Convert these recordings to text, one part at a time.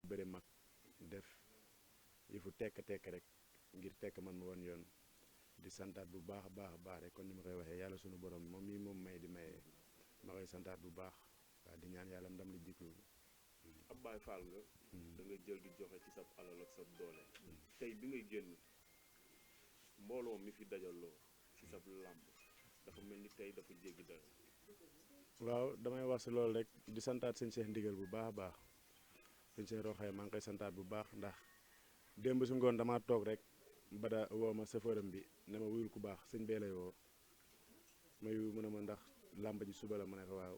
bëri mag def yëfu tekk rek ngir tekk man ma woon yoon di santaat bu baax a baax rek kon ni ma koy waxee yàlla sunu borom moom mii moom may di maye ma koy santaat bu baax waaw di ñaan yàlla ndam li jikko ab Baay Faal nga da nga jël di joxe ci sab alal ak sab doole tey bi ngay génn mbooloo mi fi dajaloo ci sab làmb dafa mel ni tey dafa jéggi dara. waaw damay wax si loolu rek di santaat sëñ Cheikh ndigal bu baax a baax sëñ Cheikh Roxaya maa ngi koy santaat bu baax ndax démb si ngoon damaa toog rek bada woo ma safëram bi ne ma wuyul ku baax sëñ bee lay woo ma yu mu ne ma ndax làmb ji suba la ma ne ko waaw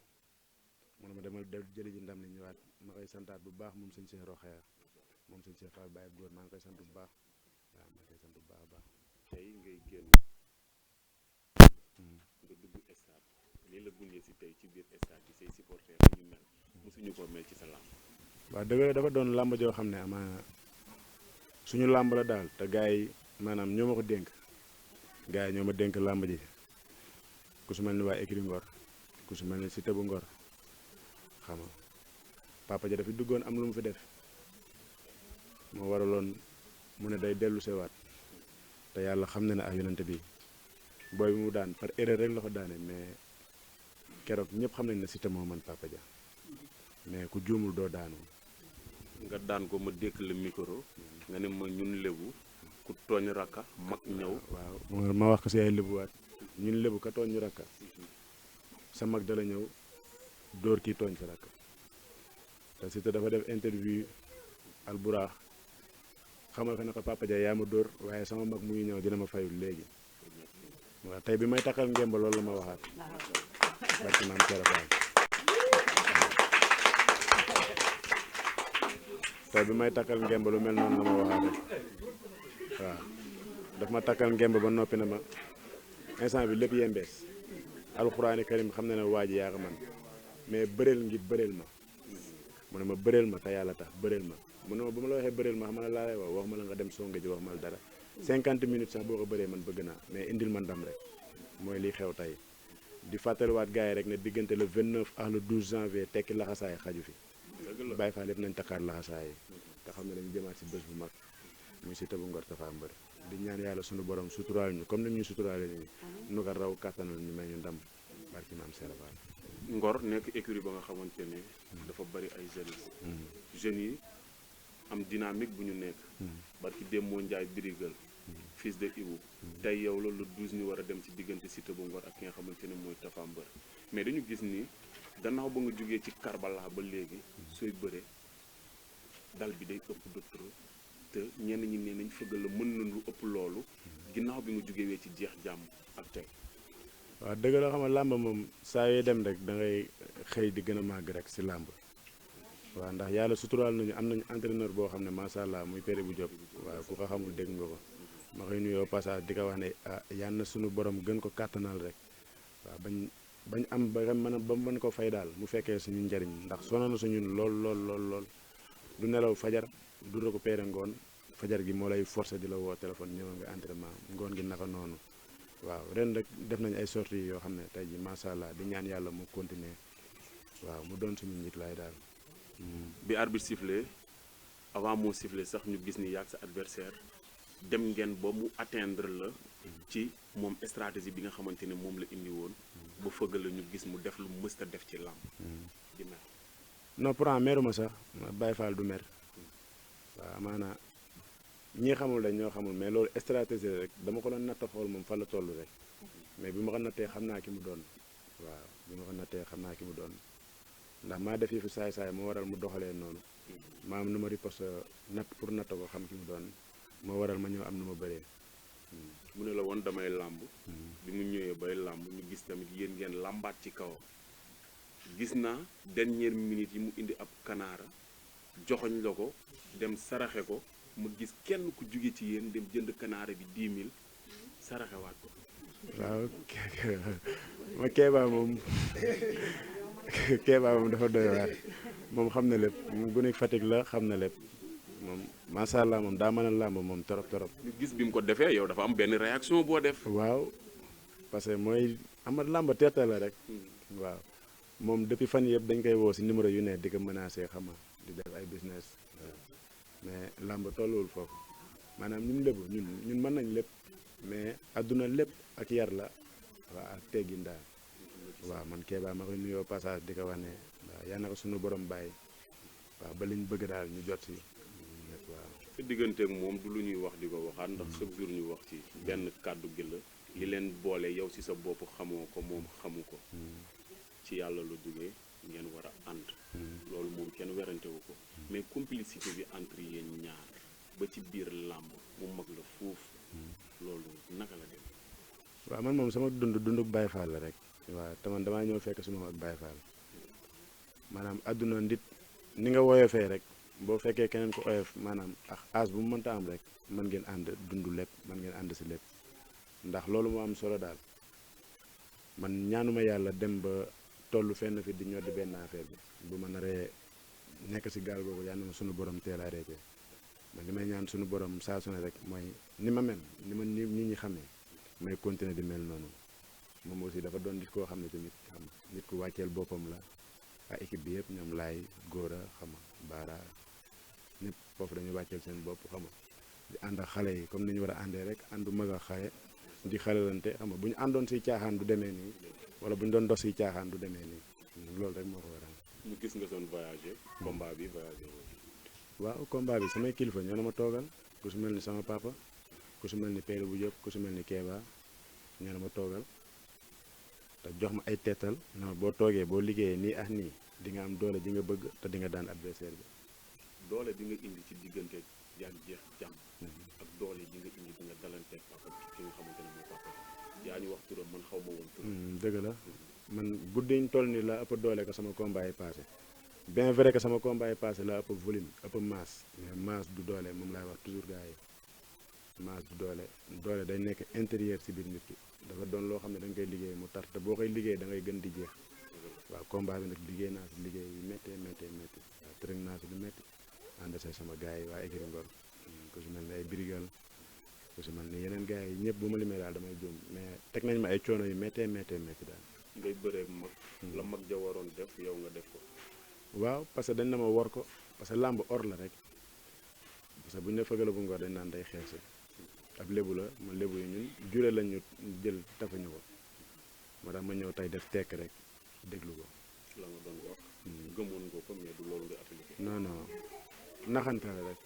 mu ne ma demal jëli ji ndam li ñëwaat ma koy santaat bu baax moom sëñ Cheikh Roxaya moom sëñ Cheikh Fall Baye góor maa ngi koy sant bu baax waaw maa ngi koy sant bu baax a baax. tey ngay génn nga dugg stade lii la gunge si tey ci biir stade bi say supporters ñu mel mosuñu ko mel ci sa làmb. waaw dëgg dafa doon làmb joo xam ne amaana suñu làmb la daal te gars yi maanaam ñoo ma ko dénk gars yi ñoo ma dénk làmb ji ku su mel ni waa écurie Ngor ku su mel ni Siteu bu Ngor xam nga papa ja dafa duggoon am lu mu fi def moo waraloon mu ne day dellu sewaat te yàlla xam na ne ak yonente bi booy bi mu daan par erreur rek la ko daane mais keroog ñëpp xam nañ ne Siteu moo man papa ja mais ku juumul doo daanu. nga daan ko ma dékk la micro nga ne ma ñun lébu ku tooñ rakka mag ñëw. waaw ma wax ko si ay lébuwaat ñun lébu ka tooñ ñu rakka sa mag dala ñëw dóor kii tooñ sa rakka te Siteu dafa def interview alburaax xamal ko ne ko papa ja yaa ma dóor waaye sama mag muy ñëw dina ma fayul léegi waaw tey bi may takkal ngemba loolu la ma waxaat barki maam Thiara Fall tey bi may takkal ngemba lu mel noonu la ma waxaat rek waaw daf ma takkal ngemba ba noppi na ma instant bi lépp yembees alxuraani karim xam na ne waa ji yaa ko man mais bëreel ngi bëreel ma mu ne ma bëreel ma te yàlla tax bëreel ma mu ne ma bu ma la waxee bëreel ma xam na laa lay wax ma la nga dem songe ji wax ma la dara 50 minutes sax boo ko bëree man bëgg naa mais indil ma ndam rek mooy liy xew tey di fàttaliwaat gars yi rek ne diggante le 29 ak le 12 janvier tekki laxasaay xaju fi Baye Fall lépp nañ takkaat laxasaay te xam ne dañu jëmaat si bés bu mag muy Siteu bu Ngor Tapha Mbeur di ñaan yàlla sunu borom suturaal ñu comme ni ñuy suturaale ñu nu ko raw kàttanal ñu may ñu ndam barki maam Sera Fall. Ngor nekk écurie ba nga xamante ne dafa bari ay jeunes jeunes yi am dynamique bu ñu nekk barki Demba Ndiaye birigal fils de Ibou tey yow la le 12 ñu war a dem ci diggante Siteu bu Ngor ak ki nga xamante ne mooy Tapha Mbeur mais dañu gis ni gannaaw ba nga jógee ci Karbala ba léegi sooy bëree dal bi day ëpp docteur te ñenn ñi ne nañ fëggal la mën nañ lu ëpp loolu ginnaaw bi nga jógee ci jeex jàmm ak tey. waaw dëgg la xam nga làmb moom saa yoo dem rek da ngay xëy di gën a màgg rek si làmb waaw ndax yàlla suturaal nañu am nañu entraîneur boo xam ne macha allah muy Père bu Diop waaw ku ko xamul dégg nga ko ma koy nuyoo passage di ko wax ne ah yal na suñu borom gën ko kàttanal rek waaw bañ am ba mën ko fay daal mu fekkee suñu njariñ ndax sonal na suñu lool du nelaw fajar du récupéré ngoon fajar gi moo lay forcé di la woo téléphone ñëw nga entraînement ngoon gi naka noonu waaw ren rek def nañ ay sorties yoo xam ne tey ji macha allah di ñaan yàlla mu continuer waaw mu doon suñu njiit laay daal. bi arbitre sifflé avant moo sifflé sax ñu gis ni yàgg sa adversaire dem ngeen ba mu atteindre la ci moom stratégie bi nga xamante ne moom la indi woon ba fëgg la ñu gis mu def lu mësta def ci làmb di mer. non pourtant meruma sax Baye Fall du mer waaw amaana ñii xamul dañ ñoo xamul mais loolu stratégie rek dama ko doon natt xool moom fan la toll rek mais bi ma ko nattee xam naa ki mu doon waaw bi ma ko nattee xam naa ki mu doon ndax maa def yi fi saay-saay moo waral mu doxalee noonu maa am nu ma riposte natt pour natt ko xam ki mu doon moo waral ma ñëw am nu ma bëree. mu ne la woon damay làmb bi mu ñëwee bay làmb ñu gis tamit yéen ngeen làmbaat ci kawam gis naa dernière minute yi mu indi ab kanaara joxoñ la ko dem saraxe ko mu gis kenn ku jóge ci yéen dem jënd kanaara bi 10 000 saraxewaat ko. waaw ma Kéba moom dafa doy waar moom xam na lépp moom gune Fatick la xam na lépp moom macha allah moom daa mën a làmb moom torop. ñu gis bi mu ko defee yow dafa am benn réaction boo def. waaw parce que mooy ama làmb teeta la rek. waaw moom depuis fan yëpp dañ koy woo si numéro yu ne di ko menacé xam nga di def ay business. mais làmb tolluwul foofu maanaam ñun lébu ñun mën nañ lépp mais adduna lépp ak yar la waaw ak teggin daal waaw man Kéba ma koy nuyoo passage di ko wax ne waaw yal na ko suñu borom bàyyi waaw ba liñ bëgg daal ñu jot si waaw. sa digganteeg moom du lu ñuy wax di ko waxaat ndax chaque jour ñu wax ci benn kàddu gi la li leen boole yow ci sa bopp xamoo ko moom xamu ko ci yàlla la jógee ngeen war a ànd loolu moom kenn werante wu ko mais complicité bi entre yéen ñaar ba ci biir làmb mu mag la foofu loolu naka la dem. waaw man moom sama dunduk Baye Fall la rek waaw te man damaa ñëw fekk suma ak Baye Fall maanaam àdduna nit ni nga woyofee rek boo fekkee keneen ko oyof maanaam ak âge bu mu mënta am rek mën ngeen ànd dund lépp mën ngeen ànd si lépp ndax loolu moo am solo daal man ñaanuma yàlla dem ba tollu fenn fi di ñoddi benn affaire bi bu ma naree nekk si gaal googu yàlla na suñu borom teel a arrêté man li may ñaan suñu borom saa su ne rek mooy ni ma mel ni ma nit ñi xamee may continuer di mel noonu moom aussi dafa doon nit koo xam ne tamit xam nit ku wàcceel boppam la ak équipe bi yëpp ñoom laay góora xama baara ñëpp foofu dañuy wàcceel seen bopp xama di ànd ak xale yi comme ni ñu war a àndee rek àndu mag a xale di xalalante xam nga bu ñu àndoon siy caaxaan du demee nii wala bu ñu doon dos siy caaxaan du demee nii loolu rek moo ko waral. ñu gis nga doon voyagé combat bi voyagé waaw combat bi samay kilifa ñoo na ma toogal ku su mel ni sama papa ku su mel ni Père bu Diop ku su mel ni Kéba ñoo na ma toogal te jox ma ay teetal na ma boo toogee boo liggéeyee nii ak nii di nga am doole ji nga bëgg te di nga daan adversaire bi. doole bi nga indi ci diggante yaa ngi jeex jàmm ak doole ji nga indi di nga dalanteeg papa ki nga xamante ne mooy papa yaa ñu wax turam man xaw ma woon turam. dëgg la man guddiñ toll ni la ëpp doole ko sama combat yi passé bien vrai que sama combat yi passé la ëpp volume ëpp masse mais masse du doole moom laay wax toujours gars yi masse du doole day nekk intérieur si biir nit ki dafa doon loo xam ne da nga koy liggéey mu tar te boo koy liggéey da ngay gën di jeex waaw combat bi nag liggéey naa si liggéey yu méttee waaw train naa si lu métti ànd see sama gars yi waa écurie Ngor ku si mel ni ay birigal ku si mel ni yeneen gars yi ñëpp bu ma limee daal damay juum mais teg nañ ma ay coono yu méttee daal. ngay bëreeg mag la mag ja waroon def yow nga def ko. waaw parce que dañ na ma war ko parce que làmb or la rek parce que bu ñu ne fëgala bu Ngor dañ naan day xeese ab lébu la ma lébu yi ñun jure lañ ñu jël tafuñu ko moo tax ma ñëw tey def tekk rek déglu ko. la nga doon wax. gëmoon nga ko mais du loolu nga appliqué. non naxante la rek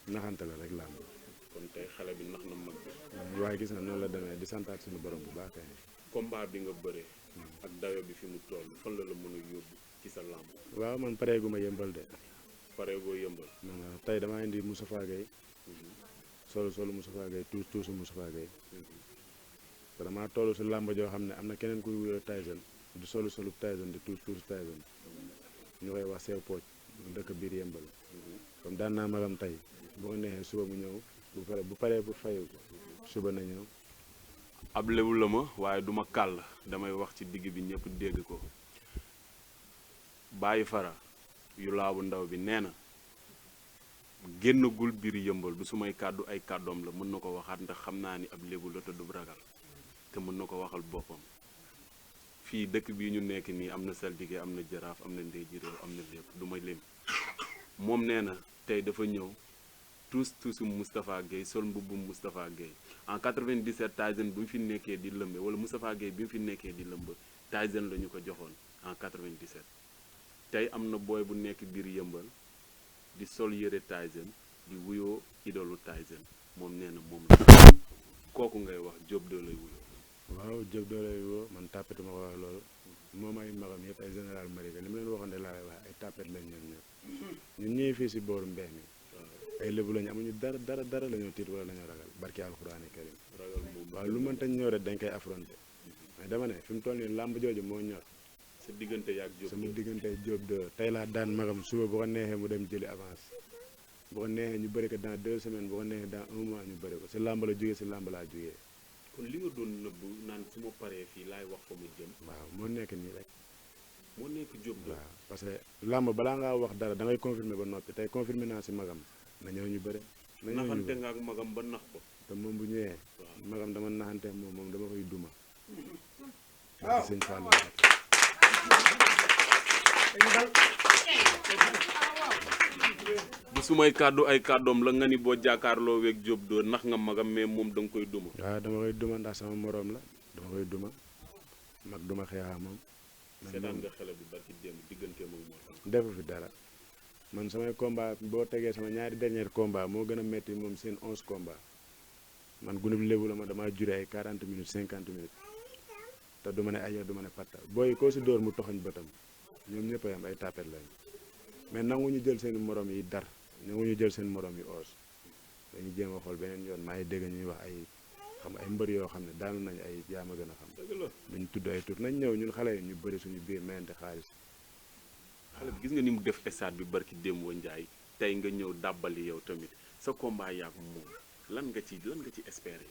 naxante la rek làmb. kon tey xale bi nax na mag bi. waaye gis na noonu la demee di santaat suñu borom bu baax kay. combat bi nga bëree. ak dayo bi fi mu toll fan la mën a yóbbu ci sa làmb. waaw man pareegu ma yëmbal de. pareegoo yëmbal. non tey damaa indi Moustapha Gueye. solu Moustapha Gueye tuusu Moustapha Gueye. te damaa toll si làmb joo xam ne am na keneen kuy wuyoo Tyson di solu Tyson di tuusu Tyson ñu koy wax sew pooj mu dëkk biir yëmbal. comme daan naa magam tey bu ko neexee suba mu ñëw bu paree pour fayu ko suba na ñëw. ab lébu la ma waaye duma kàll damay wax ci digg bi ñëpp dégg ko bàyyi fara yu laabu ndaw bi nee na génnagul biir yëmbal du sumay kàddu ay kàddoom la mën na ko waxaat ndax xam naa ni ab lébu la te du ragal te mën na ko waxal boppam fii dëkk bii ñu nekk nii am na saltige am na jaraaf am na ndey ji réew am na lépp du ma lim moom nee na tey dafa ñëw tuusu Moustapha Gueye sol mbubbum Moustapha Gueye en 97 Tyson bi mu fi nekkee di lëmbe wala Moustapha Gueye bi mu fi nekkee di lëmb Tyson la ñu ko joxoon en 97 tey am na booy bu nekk biir yëmbal di sol yëre Tyson di wuyoo idolu Tyson moom nee na moom la kooku ngay wax Diop doo lay wuyoo. waaw Diop doo lay wuyoo man tàppet ma ko wax loolu moom ay magam yëpp ay général Malika li ma leen waxoon de laa lay wax ay tàppet lañ ñoom ñëpp ñun ñëwee fii si booru mbeex mi ay lébu lañu amuñu dara la ñoo tiit wala la ñoo ragal barki alxuraani karim ragal moom waaw lu mënta ñëw rek dañ koy affronté mais dama ne fi mu toll nii làmb jooju moo ñor sa diggante yaag Diop sama diggante Diop de tey laa daan magam suba bu ko neexee mu dem jëli avance bu ko neexee ñu bëri ko dans 2 semaines bu ko neexee dans 1 mois ñu bëri ko si làmb la jógee si làmb laa jógee. kon li nga doon nëbbu naan su ma paree fii laay wax fa mu jëm. waaw moo nekk nii rek. moo nekk Diop de. waaw parce que làmb balaa ngaa wax dara da ngay confirmer ba noppi tey confirmer naa si magam na ñëw ñu bëri. naxante nga ak magam ba nax ko. te moom bu ñëwee. waaw magam dama naxante moom dama koy duma. waaw sëñ Fallou. su may kàddu ay kàddoom la nga ni boo jàkkaarloo weeg Diop dóor nax nga magam mais moom da nga koy duma. waaw dama koy duma ndax sama moroom la dama koy duma mag duma xeexaa moom. seetaan nga xale bi barki démb digganteem ak Mor Kang. defu fi dara man samay combat boo tegee sama ñaari dernier combat moo gën a metti moom seen 11 combat man gunub lébu la ma damaa jure ay 40 minutes 50 minutes te du ma ne aja du ma ne patta booy koo si dóor mu toxañ bëtam ñoom ñëpp a yam ay tapet lañ mais nangu ñu jël seen morom yi dar nangu ñu jël seen morom yi oos dañuy jéem a xool beneen yoon maa ngi dégg ñuy wax ay xam ay mbër yoo xam ne daanu nañ ay jaam a gën a xam dañu tudd ay tur nañ ñëw ñun xale yi ñu bëri suñu biir mayante xaalis. xale bi gis nga ni mu def stade bi barki démb wa Njaay tey nga ñëw dàbbali yow tamit sa combat yaak moom lan nga ci espérer.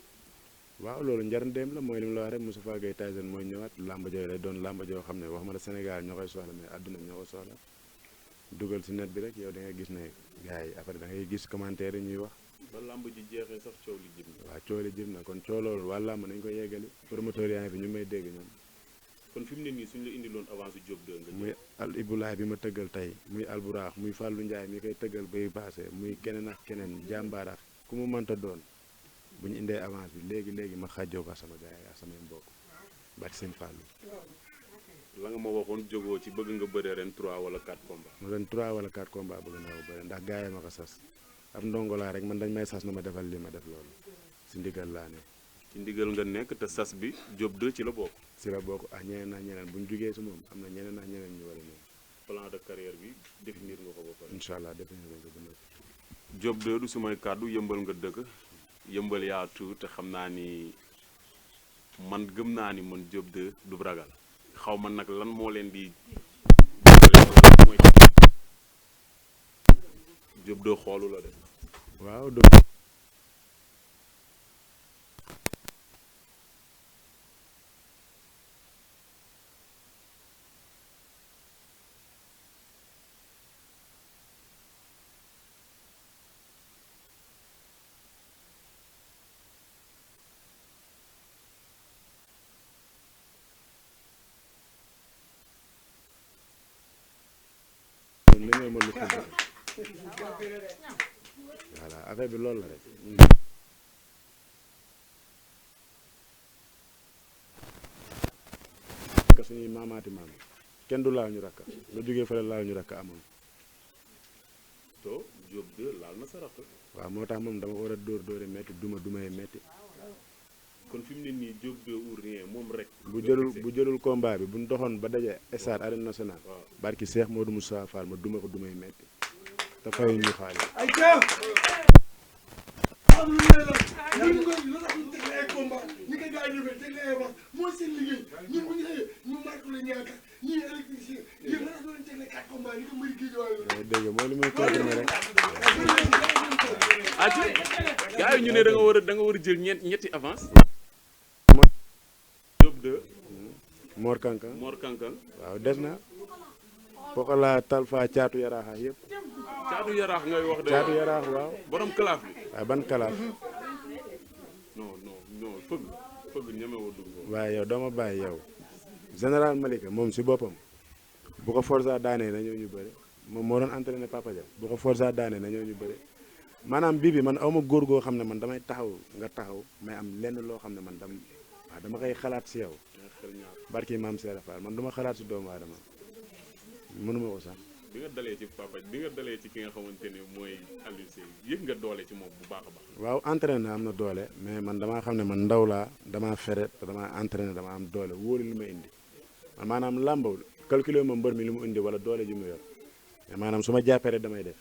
waaw loolu njarndeem la mooy li mu la wax rek Moustapha Gueye Tyson mooy ñëwaat làmba joo lay doon làmba joo xam ne wax ma la Sénégal ñoo koy soxla mais àdduna ñoo ko soxla dugal si net bi rek yow da ngay gis ne gars yi après da ngay gis commentaire yi ñuy wax. ba làmb ji jeexee sax coow li jëm na. waaw coow li jëm na kon coow loolu waa làmb nañ ko yeggali promoteur yaa ngi fi ñu may dégg ñoom. kon fi mu ne nii suñu la indiloon avance Diop 2 nga. muy al Ibulaay bi ma tëggal tey muy alburaax muy Fallou Ndiaye mi koy tëggal bay passé muy keneen ak keneen jàmbaarax ku mu mënta doon bu ñu indee avance bi léegi ma xàjjoo ko sama gars yi ak samay mbokk bari seen Fallou. la nga ma waxoon jógoo ci bëgg nga bëre ren 3 wala 4 combats. ren 3 wala 4 combats bëgg naa ko bëre ndax gars yi ma ko sas ab ndongo laa rek man dañ may sas na ma defal li ma def loolu si ndigal laa ne. ci ndigal nga nekk te sas bi Diop 2 ci la bokk. si la bokk ak ñeneen ak ñeneen bu ñu jugee si moom am na ñeneen ak ñeneen ñu war a ñëw. plan de carrière bi définir nga ko ba pare. incha allah définir nga ko ba noppi. Diop 2 du sumay kàddu yëmbal nga dëkk yëmbal yaatu te xam naa ni man gëm naa ni man Diop 2 du ragal xaw ma nag lan moo leen di mooy Diop 2 xoolu la de. waaw li ñoo mën lu voilà affaire bi loolu la rek. parce que suñuy maamaati maam kenn du laal ñu rakka nga jógee fële laal ñu rakka amoon. to Diop 2 laal na sa rakk. waaw moo tax moom dama war a dóori metti dumay metti. kon fi mu ne nii Diop 2 ou rien moom rek. bu jëlul combat bi bu ñu doxoon ba daje stade arène nationale. waaw barki Cheikh Modou Moussa Fall ma duma ko dumay metti te fayuñ ñu xaalis. dégg mooy li muy confirmé rek. gars yi ñu ne da nga war a jël ñetti avance. Diop 2. Mor Kankan waaw des na. Pokola Talfa caatu yaraax yëpp. caatu yaraax ngay wax de. caatu yaraax waaw. borom kalaaf bi. waaw ban kalaaf. non fëgg ñemewoo dugg. waaye yow doo ma bàyyi yow. général Malika moom si boppam. bu ko Forza daanee na ñëw ñu bëre moom moo doon entraîné Papa Dia bu ko Forza daanee na ñëw ñu bëre maanaam bii bi man awma góor goo xam ne man damay taxaw nga taxaw may am lenn loo xam ne man dama koy xalaat si yow. barki maam Seera Fall man duma xalaat si doomu aadama mënuma ko sax. bi nga dalee ci Papa bi nga dalee ci ki nga xamante ne mooy Aliou Seye yëg nga doole ci moom bu baax a baax. waaw entraîné am na doole mais man damaa xam ne man ndaw laa damaa fere te damaa entraîné dama am doole wóolu li ma indi man maanaam làmb calculer ma mbër mi li mu indi wala doole ji mu yor mais maanaam su ma jàppee rek damay def.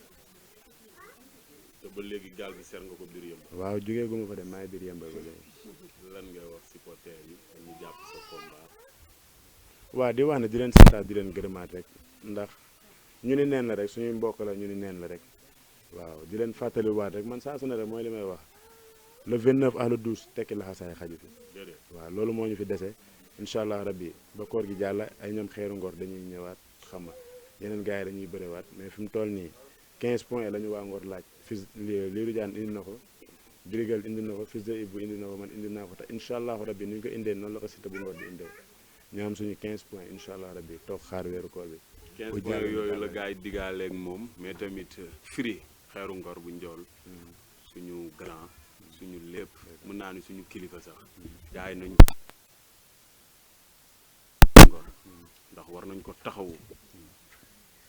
te ba léegi gaal gi ser nga ko biir yëmbal. waaw jógee gu ma fa dem maa ngi biir yëmbal ba léegi. lan ngay wax supporter yi ñu jàpp sa combat. waaw di wax ne di leen santaat di leen gërëmaat rek ndax ñu ni neen la rek suñuy mbokk la ñu ni neen la rek waaw di leen fàttaliwaat rek man saa su ne rek mooy li may wax le 29 à le 12 tekki laxasaay xaju fi. waaw loolu moo ñu fi dese incha allah rabbi ba koor gi jàll ay ñoom xeeru ngor dañuy ñëwaat xam nga yeneen gars yi dañuy bëriwaat mais fi mu toll nii 15 points la ñu waa ngor laaj fils Lirou Diane indi na ko Birigal indi na ko fils de Ibou indi na ko man indi naa ko te incha allah rabbi ni ñu ko indee noonu la ko Siteu bu ngor di indee ñu am suñu 15 points incha allah rabbi toog xaar weeru koor bi. 15 points yooyu la gars yi digaaleeg moom mais tamit Firi xeeru ngor bu njool suñu grand suñu lépp mën naa ni suñu kilifa sax jaay nañ ngor ndax war nañ ko taxawu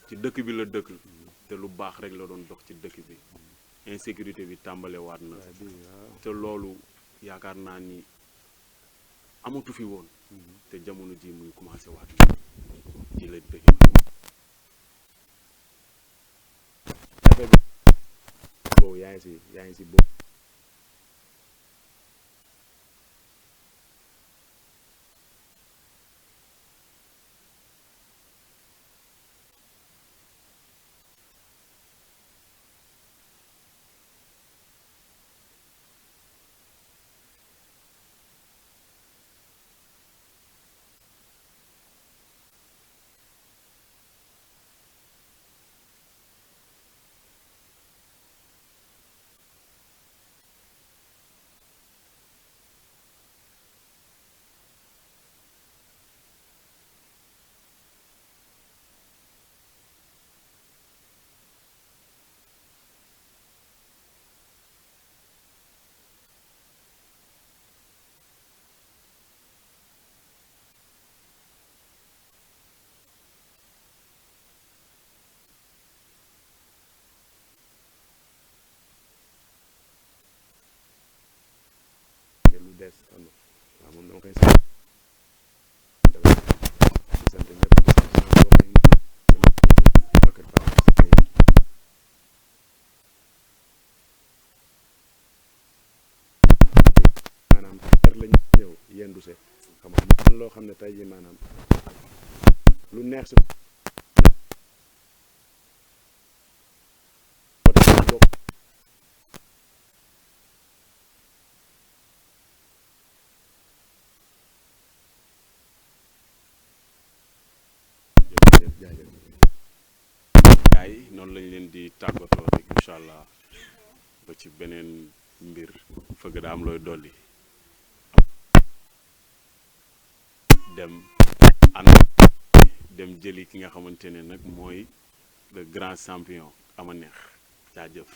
ci dëkk bi la dëkk te lu baax rek la doon dox ci dëkk bi insécurité bi tàmbalewaat na te loolu yaakaar naa ni amatu fi woon te jamono ji muy commencé waat ci la dëkk boobu yaa ngi si boobu lu des xam nga waaw moom dama koy sant ñëpp di sant sama mbokk yi waa Kër Paa maanaam ter lañ ñëw yendu se xam nga man loo xam ne tey jii maanaam lu neex si gaay yi noonu lañ leen di tàggatoo rek incha allah ba ci beneen mbir fëgg daa am looy dolli dem ànd dem jëli ki nga xamante ne nag mooy le grand champion ama neex jaajëf